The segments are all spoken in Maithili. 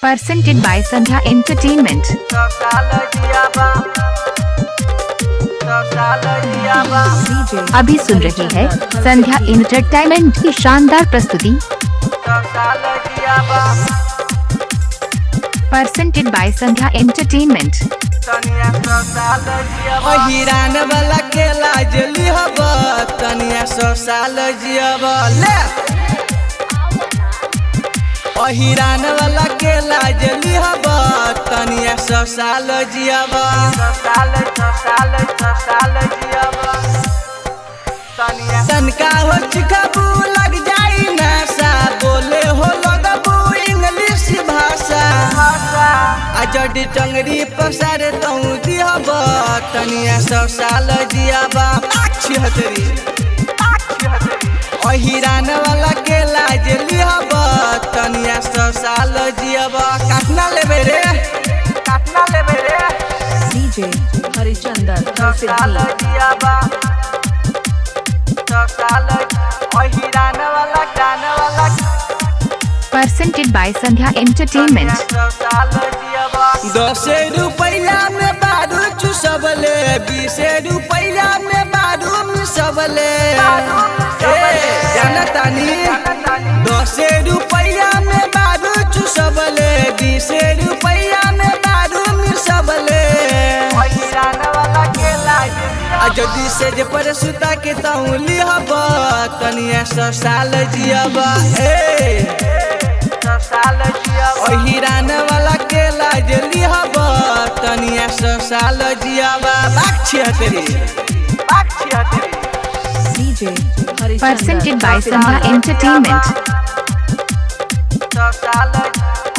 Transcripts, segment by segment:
Presented by Sandhya Entertainment. DJ अभी सुन रही है संध्या एंटरटेनमेंट की शानदार प्रस्तुति। Presented by Sandhya Entertainment. हिरान वाला केला जली हब तनिया 100 साल जियब ले। अहिरान वाला केला जली हब तनिया 100 साल जियब। तनका हो चिखबू लग जाई नशा, बोले हो लगबू इंग्लिश भाषा। आ जडी टंगरी पसारे तऊ दिहब तनिया 100 साल जियब। छिहतरी अहिरान वाला केला जे लिहब तनिया 100 साल जियब। काटना लेबे रे, काटना लेबे रे। DJ Harichandar 100 साल Siddhi. जियब, 100 साल अहिरान वाला कान वाला। Presented by Sandhya Entertainment. 10 रुपैया में बारू चुसबले, 20 रुपैया में बारू मिसबले। ए जानतानी, 10 रुपैया में बारू चुसबले, 20 रुपैया में बारू मिसबले। आ जदि से जे पर सुता के तऊ लिहब तनिया 100 साल जियब। ए अहिरान वाला केला जे लिहब तनिया 100 साल जियब। बाक छिहतरी। DJ Harichandar Presented by Siddhi. Sandhya Entertainment.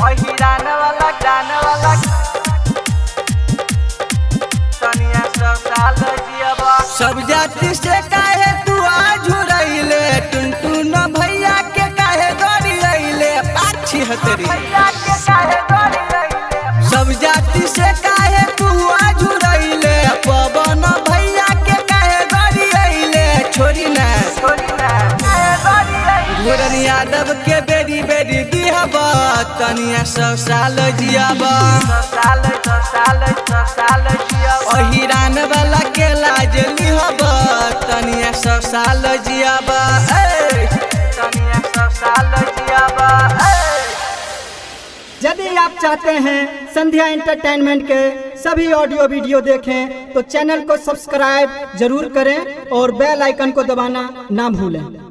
अहिरान वाला कान वाला तनिया 100 साल जियब। सब जाति से काहे तू आझुरैले, टुनटुन भैया के काहे गरियैले? बाक छिहतरी। सब जाति से काहे तू आझुरैले, पवन भैया के काहे गरियैले? छोड़ी ना, घोरन यादव के बेरी बेरी दिहब तनिया 100 साल जियब। अहिरान वाला केला जे लिहब तनिया 100 साल जियब। ए तनिया 100 साल जियब। यदि आप चाहते हैं संध्या एंटरटेनमेंट के सभी ऑडियो वीडियो देखें, तो चैनल को सब्सक्राइब जरूर करें और बेल आइकन को दबाना ना भूलें।